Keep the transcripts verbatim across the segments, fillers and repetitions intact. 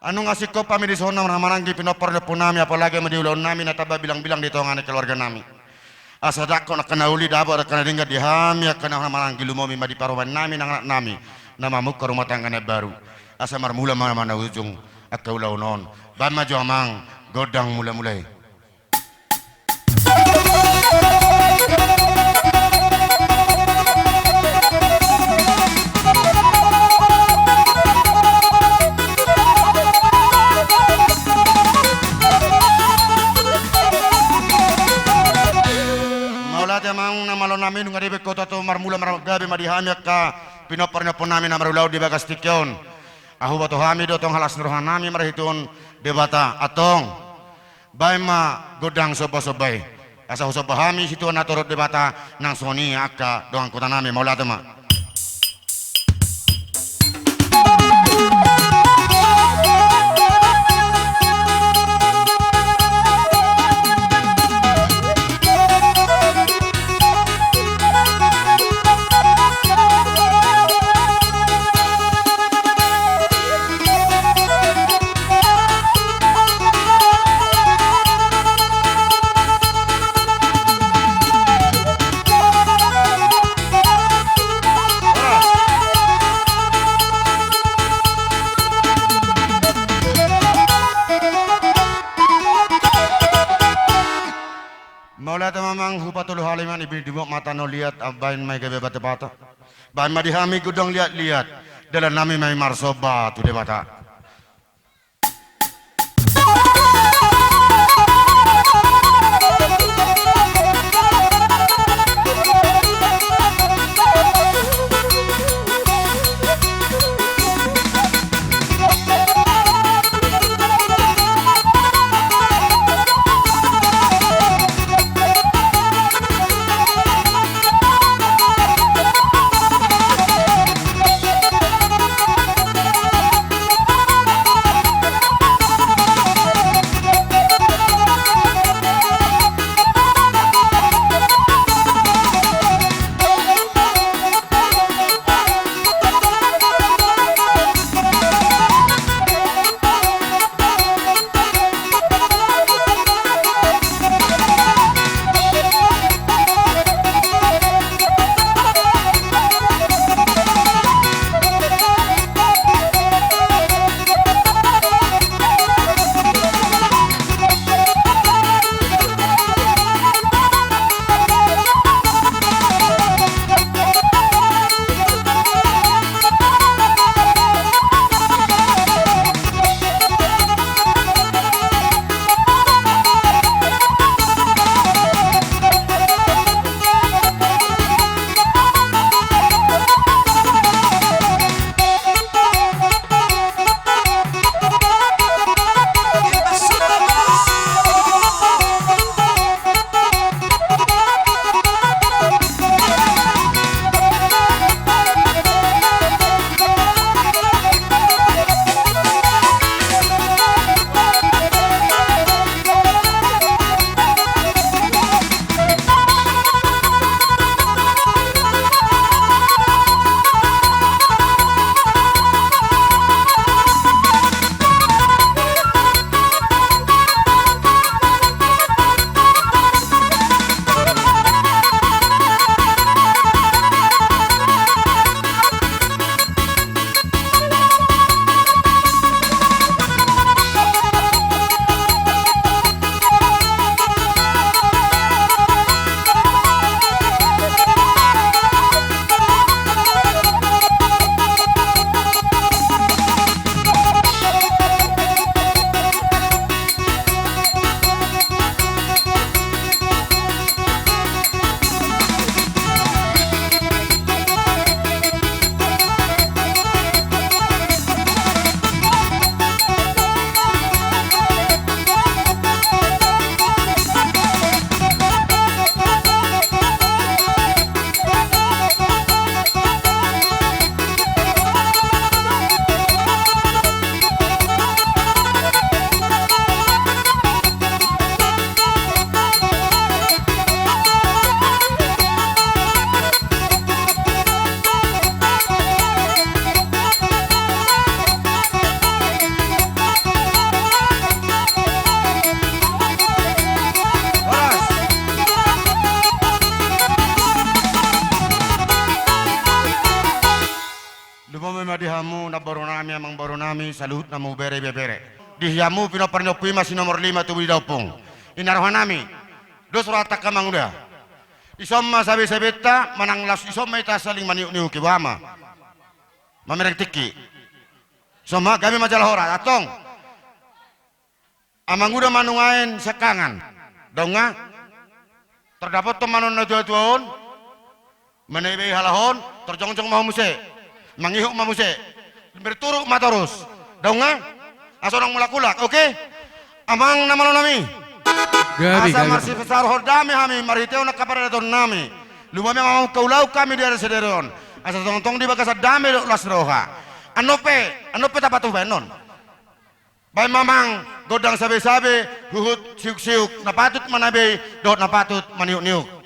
Nunga singkop hami dison na marhahamaranggi pinompar ni ompunami, apalagi ma di ulaonnami na tamba bilangbilang di tonga ni keluarganami. Asa dangkon angka na uli, dapot angka na denggan di hami angka na marhahamaranggi, lumobi ma di parumaennami nang anaknami na mamungka rumah tangga na baru. Asa marmula ma na ujung angka ulaon on. Baen ma jo amang gondang mulamula i. Mauliate amang na malonami, nunga dibaen ho tutu, marmula margabe ma di hami angka pinompar ni ompunami na marulaon di bagas tingki on. Huboto hami do tong las ni rohanami marhite Debata, antong. Baen ma gondang sombasomba i. Asa husomba hami situan na torop Debata nang songon i angka dongan hutanami, mauliate ma. Mauliate ma amang, hupatolu hali ma i, dimok mata na liat, baen ma i gabe bata-bata. Baen ma di hami gondang liat-liat, dalannami ma i marsomba tu Debata. Mu namboru nami, amang boru nami, saluhut na mubere ibebere. Di hamu pinompar ni ompu i ma si nomor lima tubu di daompung. I na roha nami. Dos roha tangka manguda. Ison ma sabe-sabenta manang las ison ma ita saling maniuk-niuk i boha ma. Mamereng tingki. Ison ma gabe ma jala horas. Antong. Amanguda ma nuaeng siangkangan. Daong nga. Tardapothon ma nuaeng na tua-tua on. Manaibai halak on, tarjongjong ma ho muse. Mangihut ma muse. Berturuk ma torus. Daong nga. Asa unang mulak-ulak, oke? Amang na malo nami. Gabe, asa gabe. Marsipasaorhon dame hami, marhitehon angka paradaton nami. Lumobi ma amang, ulaon hami di ari sadari on. Asa tongtong di bagasan dame dohot las roha. Annon pe, annon pe tapatupa annon. Baen ma amang gondang sabe-sabe, huhut siuk-siuk, na patut manaibai, dohot na patut maniuk-niuk.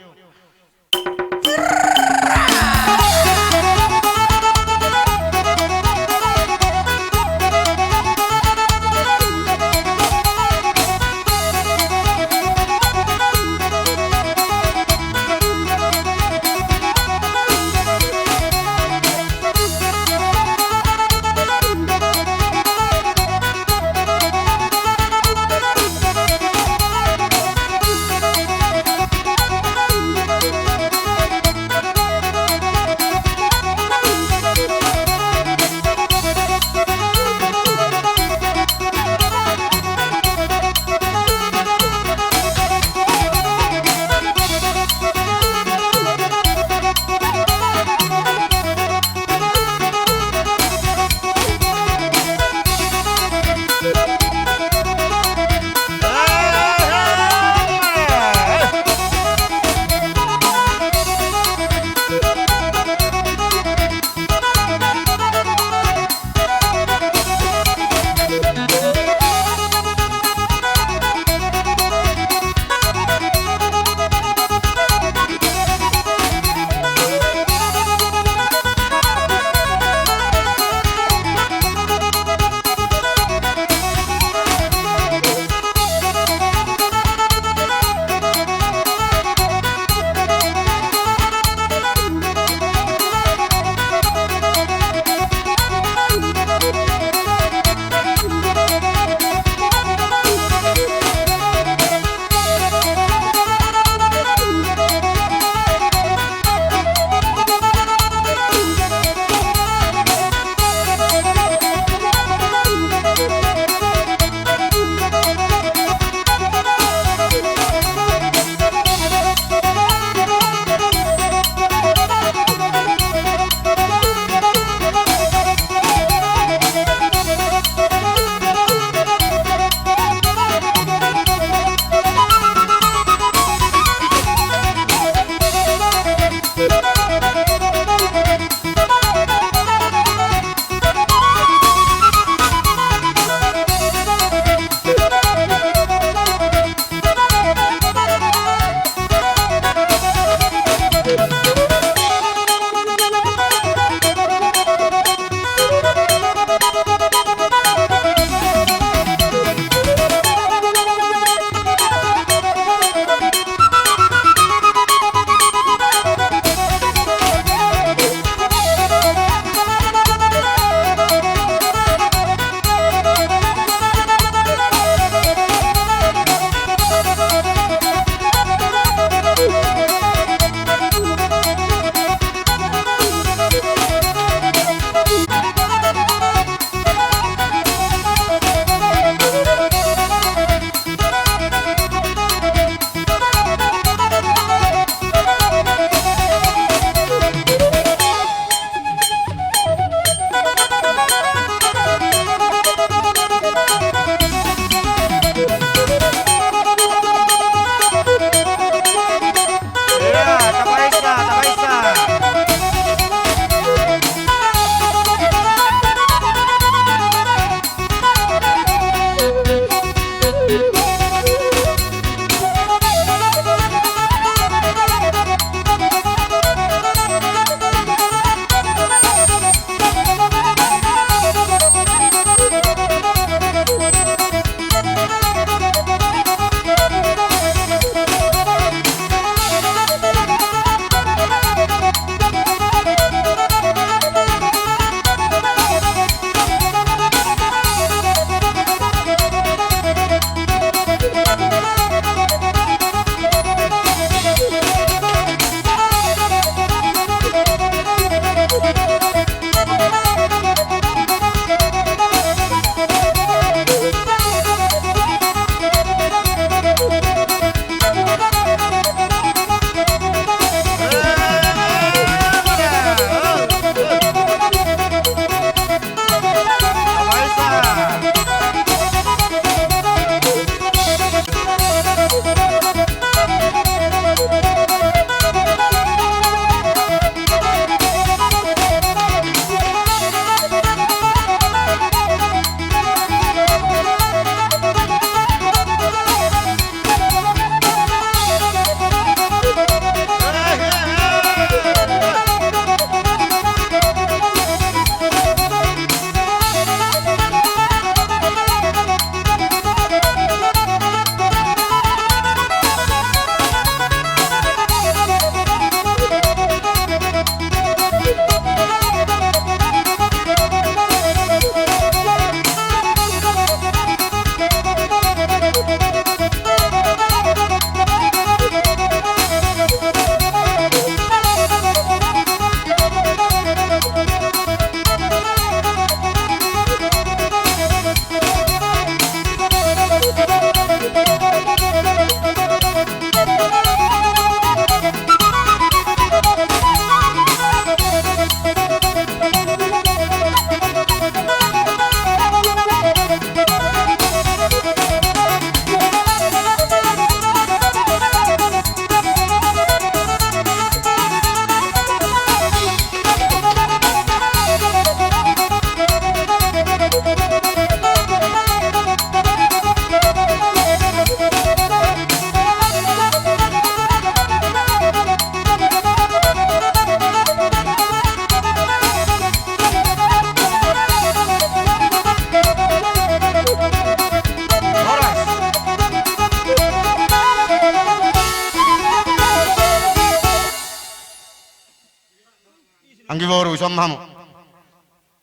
boru, ison ma hamu.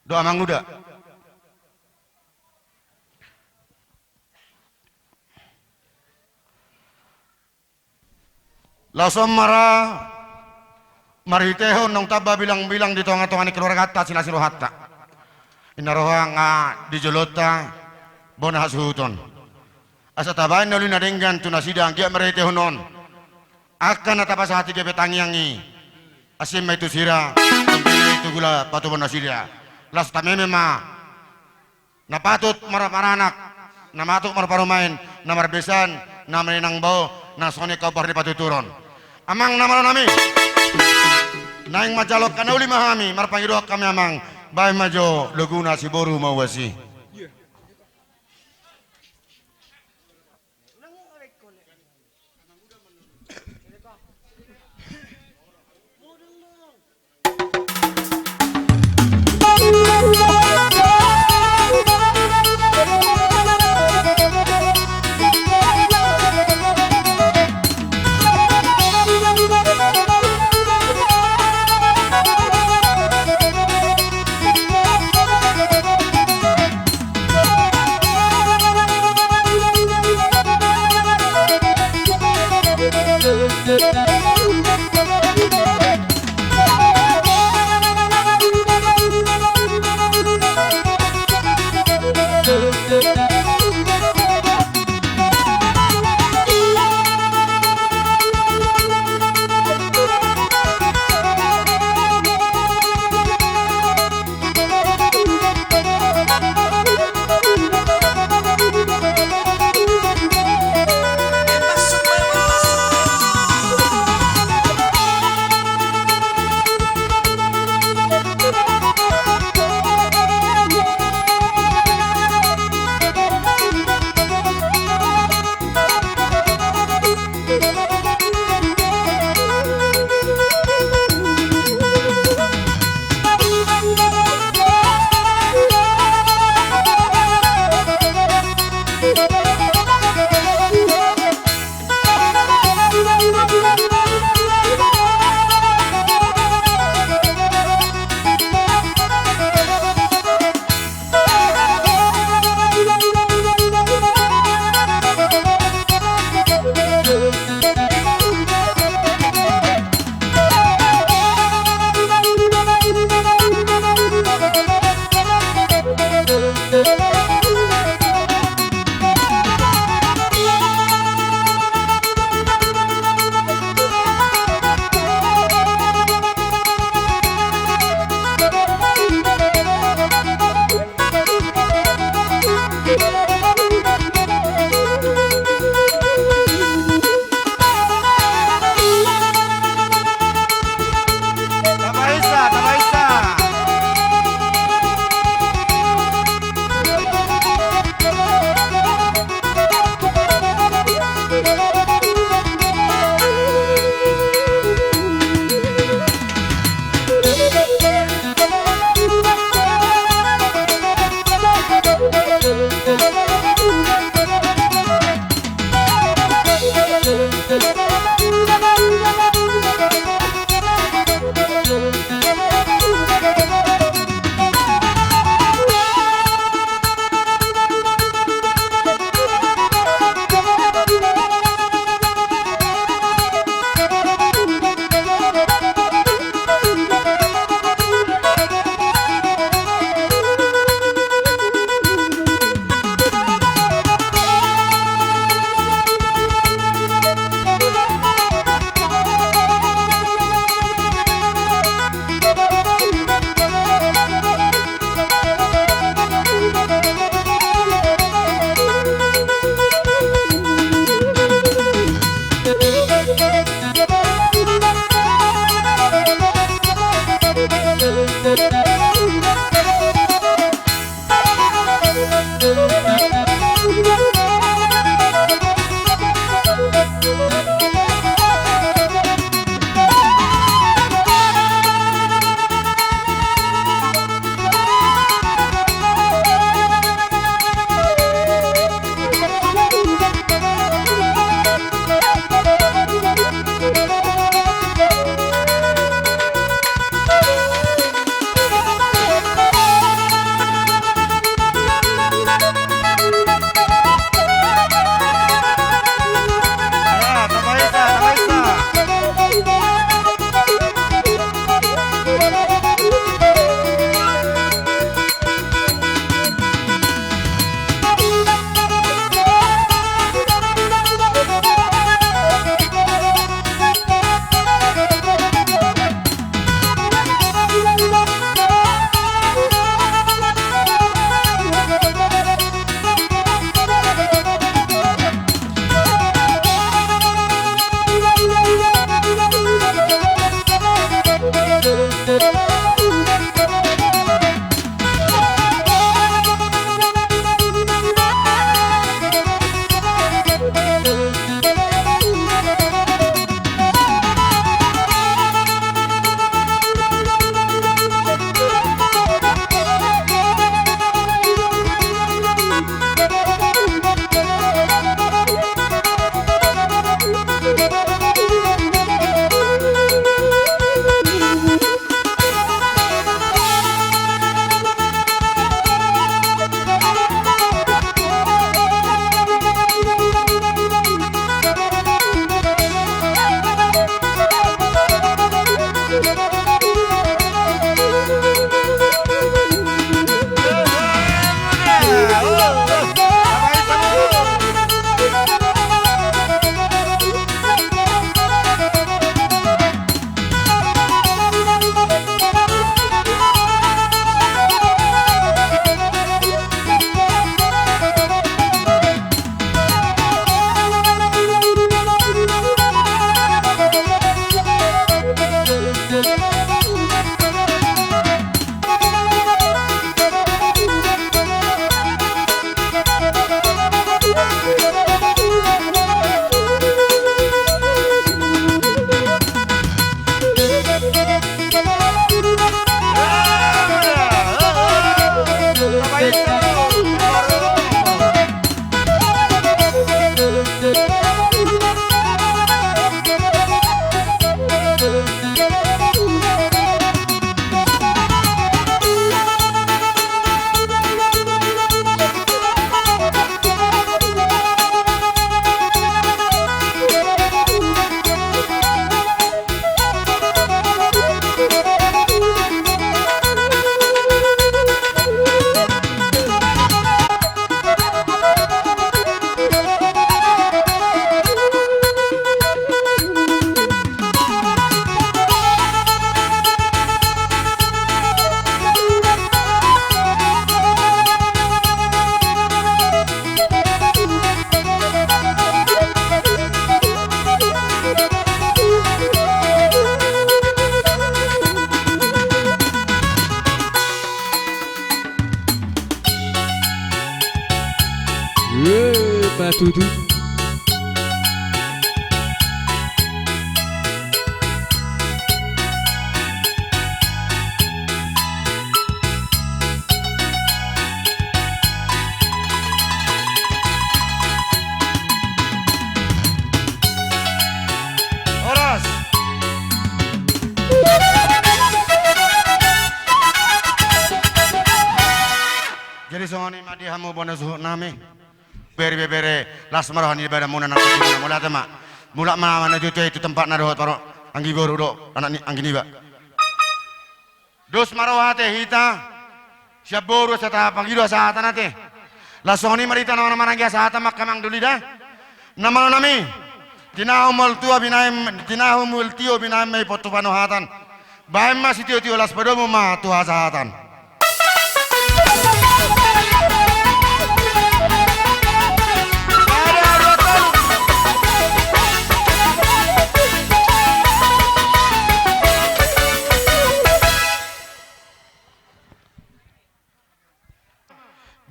Dohot amanguda. Laos on ma ra marhitehon naung tamba bilangbilang di tongatonga ni keluarganta silas ni rohanta. Inna roha nga di jolonta bona hasuhuton. Asa tabaen na uli na denggan tu nasida anggiat marhitehon on angka na tapasahat i gabe tangiang i. Asi ma i tu sira, tu gula patubuan nasida. Laos tameme ma na patut mar-, maranak, na patut marparumaen, na marbesan, na marinang bao, na songon i angka umpar ni patuturon. Amang na malo nami. Naeng manjalo angka na uli ma hami, marpangidoan hami amang, baen ma jo loguna si boru ma uas i. Eh, patutu. Horas. Jadi songon i ma di hamu bona suhut nami. Bere, bere, bere, las ma roha ni badanmuna nang tubuhmuna. Mauliate ma. Mulak ma, ma na tutu i tu tempatna dohot paro anggi boru dohot anak ni anggi niba. Dos ma roha ate hita sian boru asa tapangido hasahatan ate. Las songon i ma di hita na marhahamaranggi hasahatan ma angka amang dohot inang. Na malo nami. Tinahu ma ul tio binahen, tinahu ma ul tio binahen ma ipon tu panuhatan. Bahen ma sitio-tio las padomu ma tu hasahatan.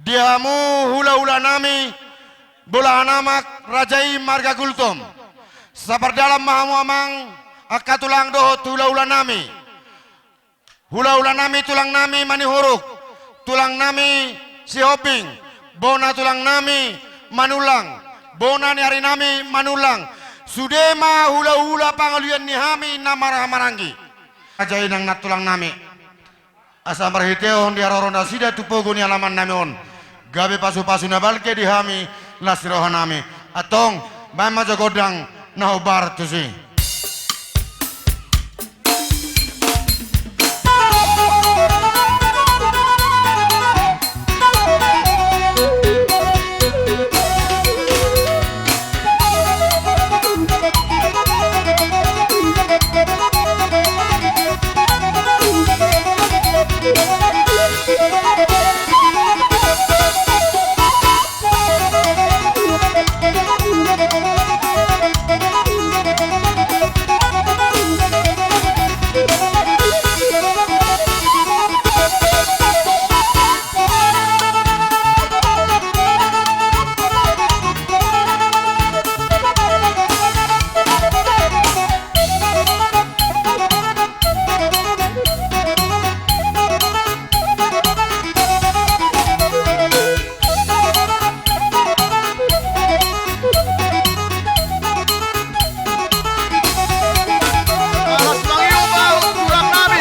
Di hamu hula-hula nami, bolahan amak raja i marga Gultom. Sapardalan ma hamu amang, angka tulang dohot hula-hula nami. Hula-hula nami, tulang nami Manihuruk, tulang nami Sihombing, bona tulang nami Manullang, bona ni ari nami Manullang. Sude ma hula-hula pangolian ni hami na marhahamaranggi. Raja i nang nantulang nami. Asa marhitehon di haroro nasida tu pogu ni alaman nami on, gabe pasu-pasu na balga di hami las ni roha nami. Antong, bahen ma jo gondang na hombar tusi.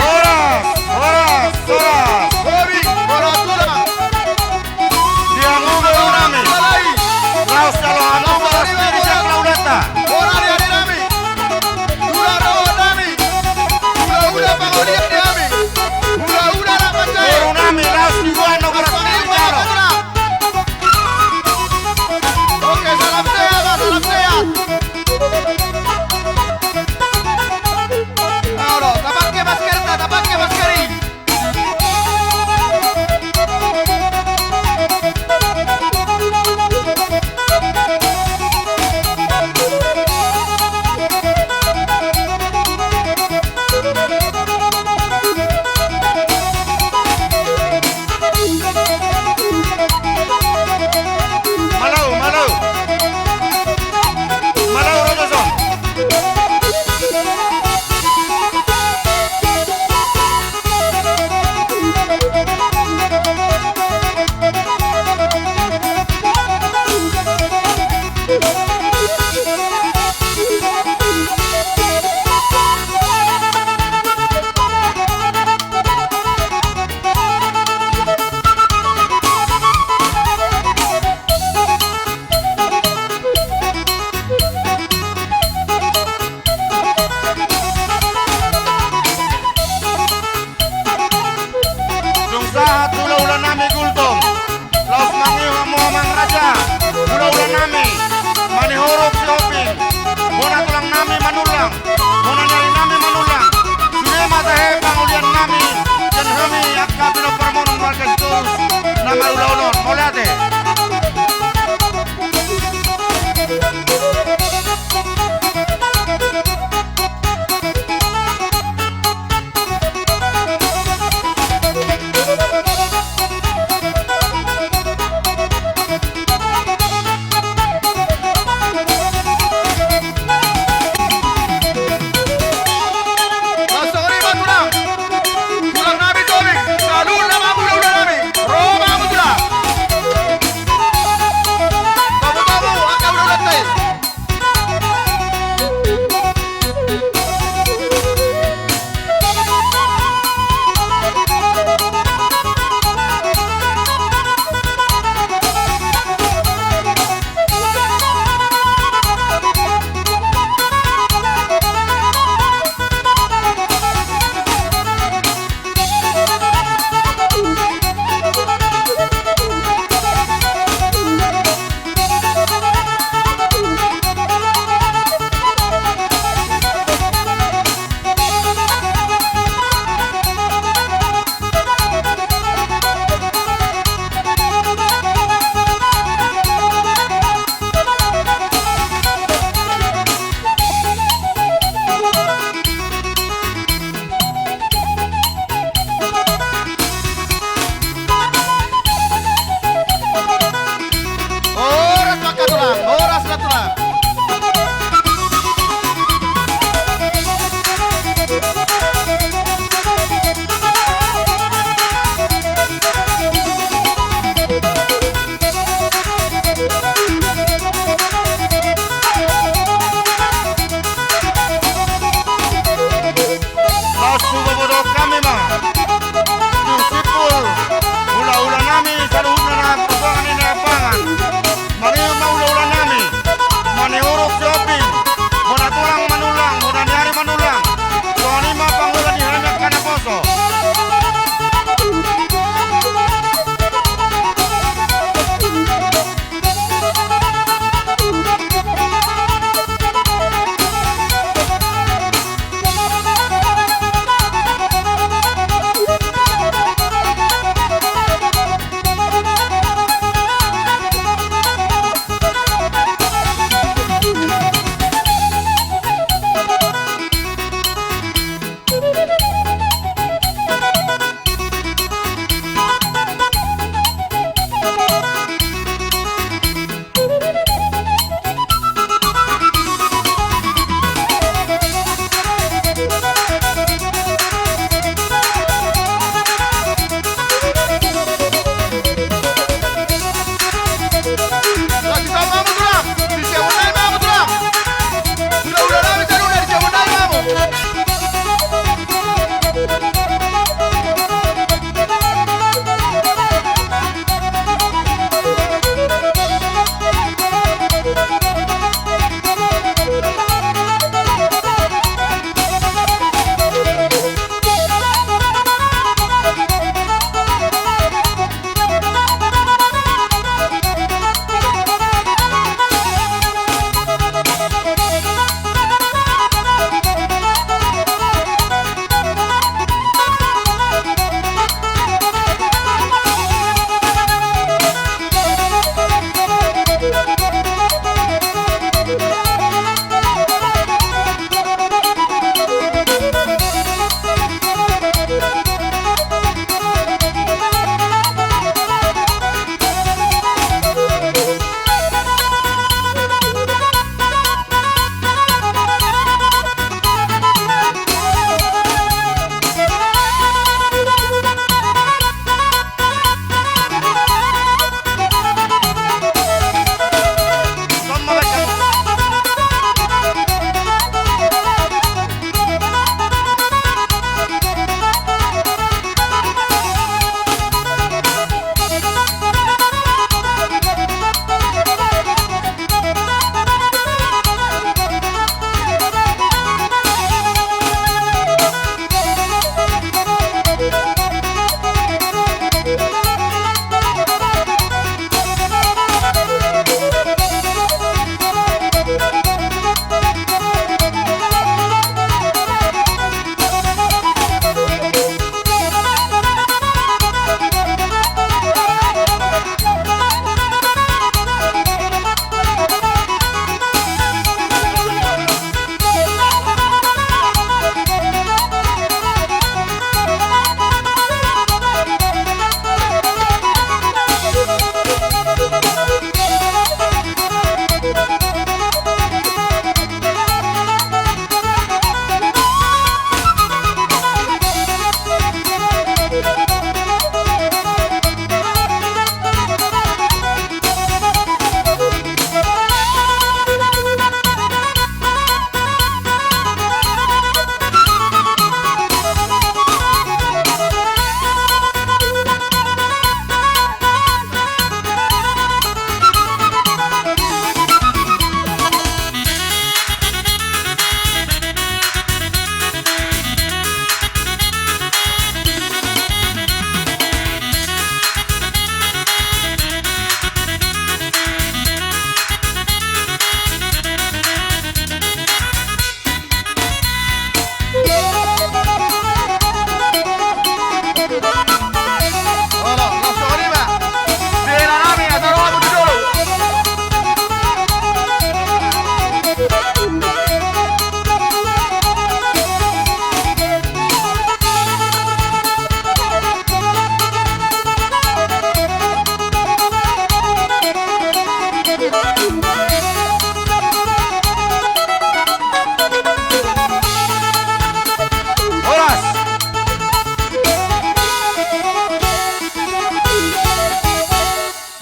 Horas, horas, horas. Di hamu boru nami. Laos jalo hamu horas di sian hulahulanta. Horas di ari nami. Hula-hula nami. Hula-hula pangolian di hami. Hula-hula na pancai. Boru nami, laos di buan horas di jalo. Oke, salam sehat, salam sehat. Ayo, tapake masker, tapake masker i. Malo, malo. Malo, Rojo Son. Dung sahat hula-hula nami Gultom, laos mangihut hamu amang raja, hula-hula nami, Manihuruk Sihombing, bona tulang nami Manullang, bona ni ari nami Manullang, sude ma tahe pangolian nami, sian hami angka pinomparmon marga Sitorus, na marulaon on, mauliate.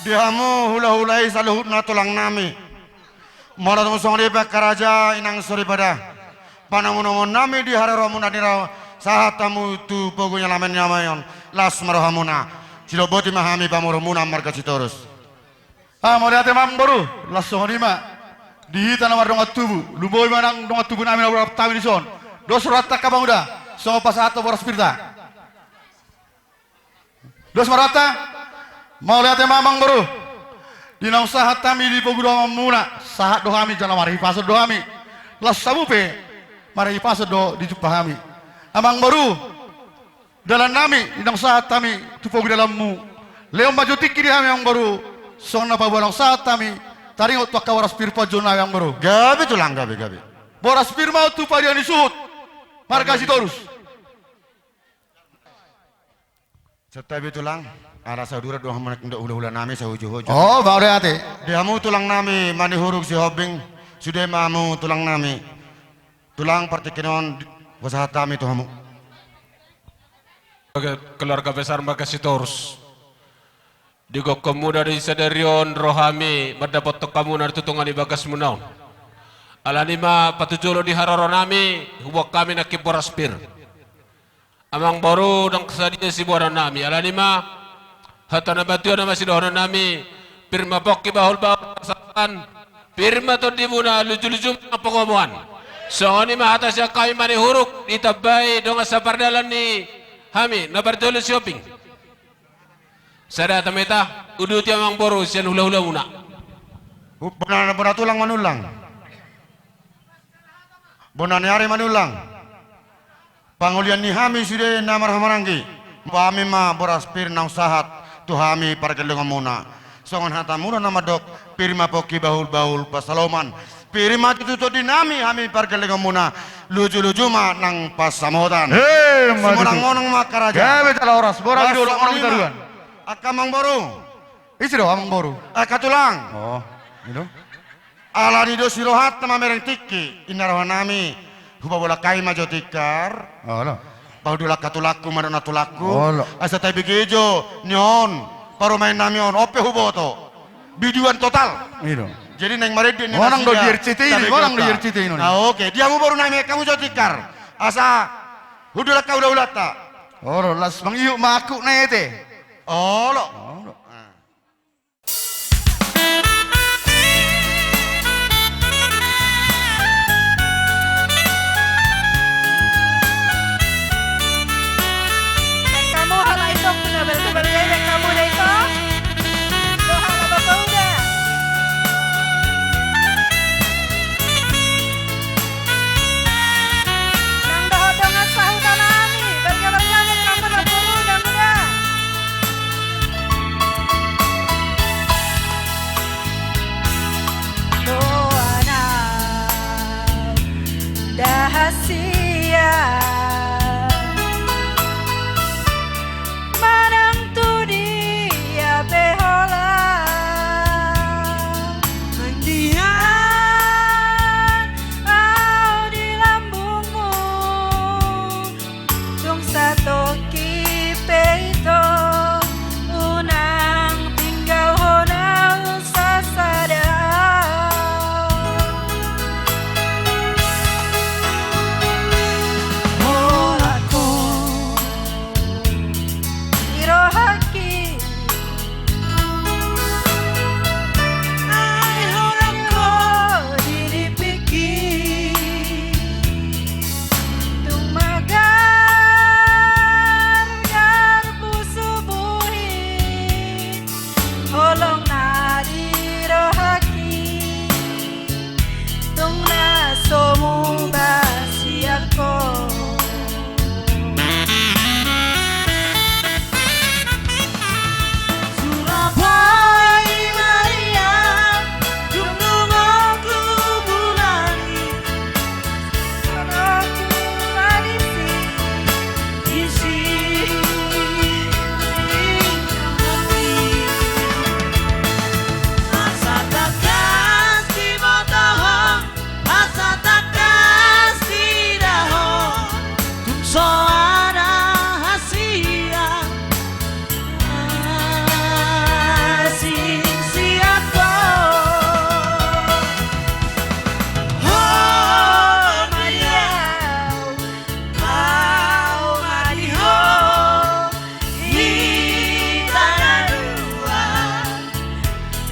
Di hamu hulahula i saluhutna tulang nami. Molo tung songon i, angka raja, inang soripada, panomunomuon nami di haroromuna di na sahat hamu tu pogu ni alaman ni amang on, las ma rohamuna. Sidok boti ma hami pamurumuna marga Sitorus. Ah, mauliate ma amang boru, las songon i ma. Di hita na mardongan tubu, lumobi ma nang dongan tubu nami na borhat hami dison. Dos rohanta angka panguda, songon pasahathon boras pirta. Dos ma rohanta. Mauliate ma amang boru. Di naung sahat hami di pogu dohononmuna, sahat do hami jala marhipason do hami. Las hamu pe marhipason do dijumpa hami. Amang boru, dalan nami di naung sahat hami tu pogu dalanmu, lehon ma jo tingki di hami amang boru, songon na paboa naung sahat hami taringot tu angka boras pir panjouon nami amang boru. Gabe tulang, gabe, gabe. Boras pir ma on tu padia ni suhut marga Sitorus. Santabi tulang, ala saudara dohot hamu nang dohot hulahula nami sahoju-hoju. Oh, mauliate. Di hamu tulang nami Manihuruk Sihombing, sude ma hamu tulang nami. Tulang, partingkian on pasahat hami tu hamu. Keluarga besar marga Sitorus. Di gokhonmuna di sadari on ro hami mandapothon hamuna di tonga ni bagasmuna on. Alani ma patujolo di haroro nami, huboan hami nangkin boras pir. Amang boru, ndang sadia siboanon nami. Alani ma hata na matua na masidohonon nami, pir ma pongki bahul-bahul pasahaton, pir ma tondimuna, luju-luju ma pangomoan. Songon i ma hata sian hami Manihuruk, ditambai dongan sapardalan ni hami na parjolo Sihombing. Sada hata ma hita, uduti amang boru sian hulahulamuna. Bona, bona tulang Manullang. Bona ni ari Manullang. Pangolian ni hami sude na marhahamaranggi. Hami ma boras pir naung sahat tu hami pargellengonmuna. Songon hatamuna na mandok, pir ma pongki bahul-bahul pansalongan. Pir ma tutu tondi nami hami pargellengonmuna. Luju-luju ma nang pansamotan. He, ma tutu. Simonang-monang ma angka raja. Gabe jala horas, boras jolo songon i ma. Angka amang boru. Ise do amang boru? Angka tulang. Oh, i do. Alani dos ni rohanta mamereng tingki, ninna roha nami, hupabolak hami ma jo tikar. Olo. Pahundul angka tulangku, madok na tulangku. Olo. Asa tabege jo ni on parumaen nami on, on pe huboto. Biduan total. I do. Jadi naeng marende ni nasida. Monang do di R C T i, tabege monang do di R C T i on. Ah, oke. Di hamu boru nami, hamu jo tikar. Asa hundul angka hulahulanta. Olo, las mangihut ma angkuk na ete. Olo. Olo. Ah. Hamu halak Ito, na berkebahagiaan hamu da Ito. Dohot halak Bapa Uda. Nang dohot dongan sahuta nami, berkebahagiaan hamu da Bapa Uda.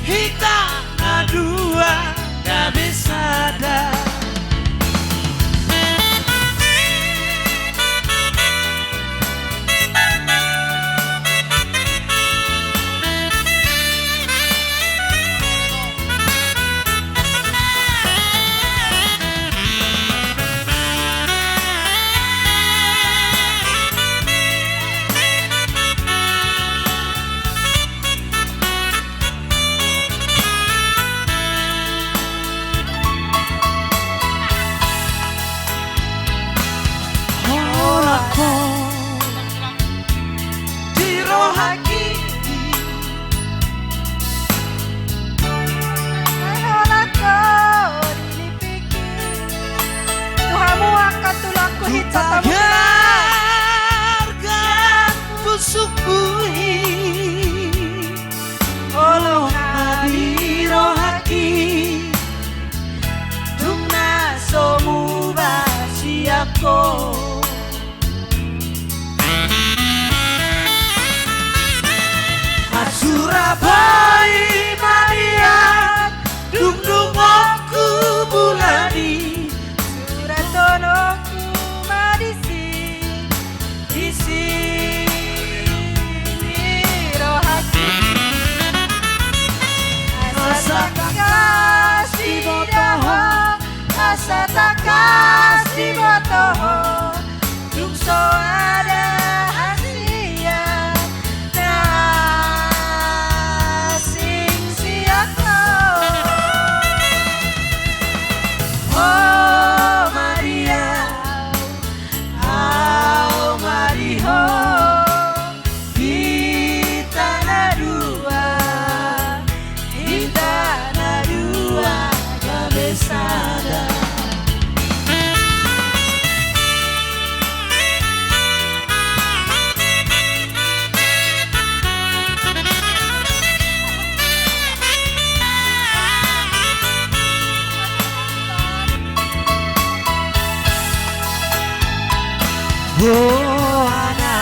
hita na dua gabe sada. Holan ho di rohangki. Holan ho di nipingki. Tu hamu angka tulangku, hita tamu. Gargar pusukku i. Holong na di rohangki, dung na so muba sian ho. Hasura boi ma nian, dung dung on hubulani. Surathononku ma disi, disi ni rohangki. Asa tangkas diboto ho, asa tangkas diboto ho, dung so ada hasian na asing sian ho. Ho ma di au, au ma di ho, hita na dua, hita na dua gabe sada. Boha na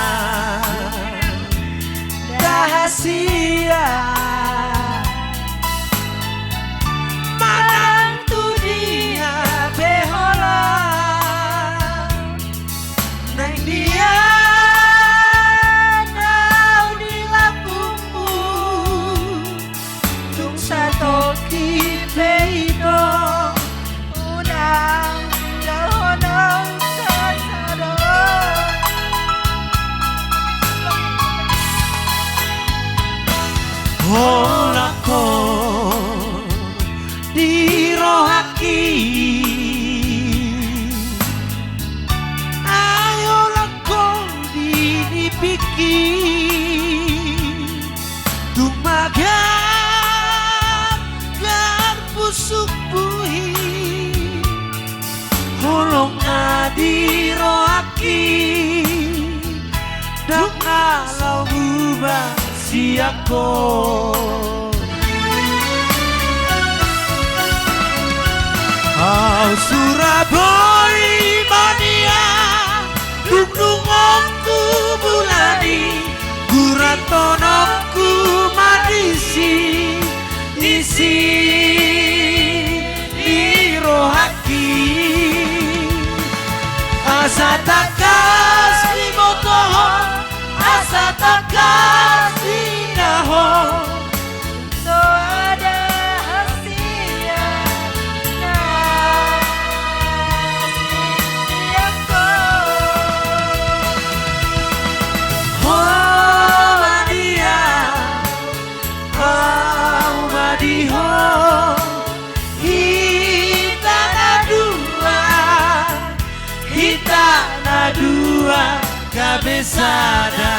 da hasian, manang tu dia pe holan. Naeng dia na au di lambungmu, dung satongkin pe i do, unang tinggalhon au sasada. Holan ho di rohangki, ai holan ho di nipingki. Dung magargar pusukku i, holong na di rohangki, ndang na laho muba sian ho. Au sura boi ma nian, dung dung on hubulani, surathononku ma disi, disi ni rohangki. Asa tangkas diboto ho, asa tangkas diingot ho, so ada hasian na asing sian ho. Ho ma di au, au ma di ho, hita na dua, hita na dua gabe sada.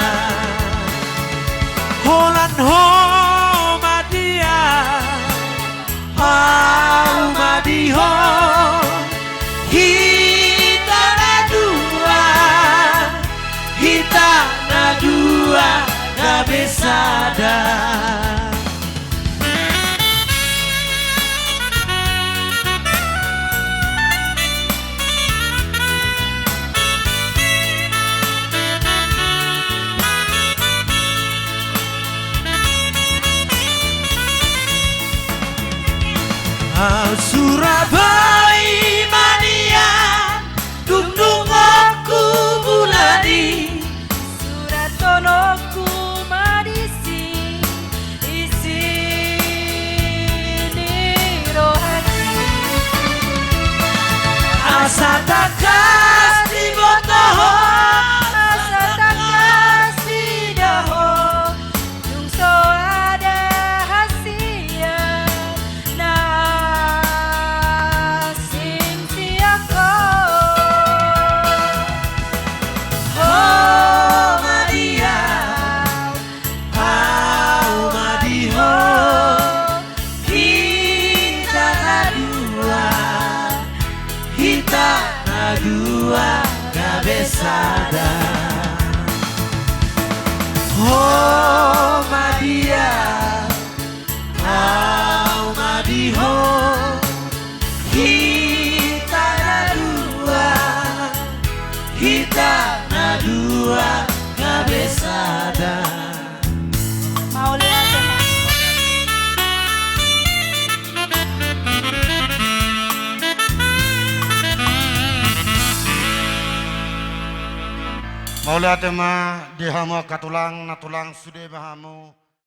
Holan ho ma di au, au ma di ho, hita na dua, hita na dua gabe sada. Au sura boi ma nian, dung dungokku buladi. Surathononku ma disi, isi ni rohasi. Asa tangkas diboto ho, asa tangkas diida ho, dung so ada hasian na asing sian ho. Ho ma di au, au ma di ho, hita na dua, hita na dua gabe sada. Ho ma di au, au ma di ho, hita na dua, hita na dua gabe sada. Mauliate ma. Mauliate ma di hamu angka tulang, na tulang sude ma hamu.